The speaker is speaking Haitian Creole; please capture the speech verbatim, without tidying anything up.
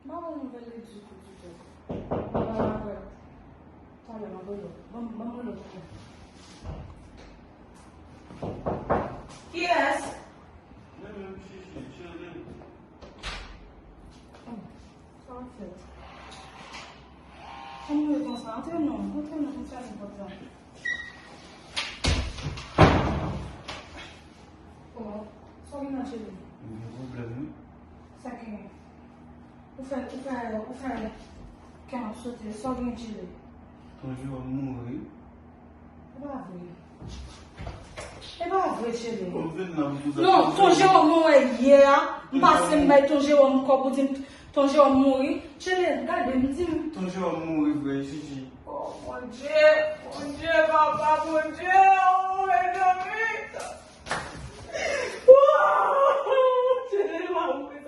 M pa wè nouvèl li ditou, ditou. Mwen pa wè. Talè, m ap rele w. Ban m, ban m rele w. Kiyès? Mwen menm, Chichi, cheri. Oh, sa w ap fè? Ann nou konsa, antre non, antre non, konsa nou konsa. Oh, sa w gen nan cheri? M gen pwoblèm, wi. Sa genyen? Ou fè, ou fè, ou fè kè m ap sote, sa w gen cheri? Ton Jewòm mouri. E pa vre. E pa vre, cheri. Ou vin nan pou sa. Non, Ton Jewòm mwen wè yè a, m pase m bay Ton Jewòm kòb ou di m Ton Jewòm mouri. Cheri, gade m, di m. Ton Jewòm mouri vre, Chichi. Oh, Bondye, Bondye, papa, Bondye, oh, mezanmi. Oh, cheri, m ap